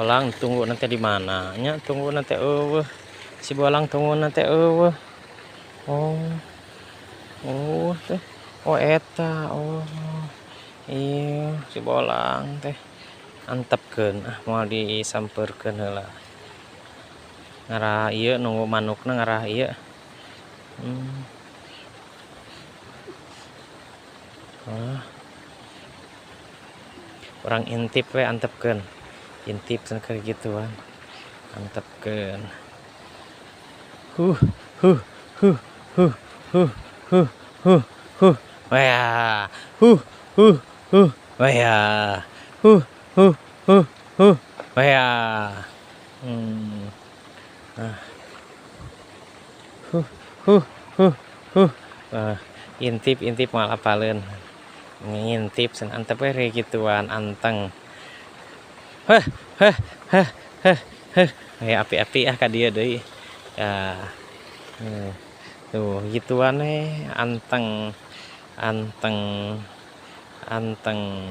Bolang tunggu nanti di mana nya, tunggu nanti eueuh. Si bolang tunggu nanti eueuh. Oh. Oh teh. Oh eta. Oh. Iya, si bolang teh. Antepkeun ah, moal disampeurkeun heula. Ngarah ieu nunggu manukna ngarah ieu. Ah. Urang intip we, antepkeun. Intip cenah keur gituan. Antepkeun. Huh huh huh huh huh huh huh huh. Wah. Huh huh huh. Wah. Huh huh huh huh. Wah. Ah. Huh huh huh huh. Ah, intip intip moal apaleun. Ngintip cenah, antep we gituan anteng. Heh heh heh heh heh. Aya api-api ah ka dieu deui. Ah. Tuh gituan we anteng. Anteng. Anteng.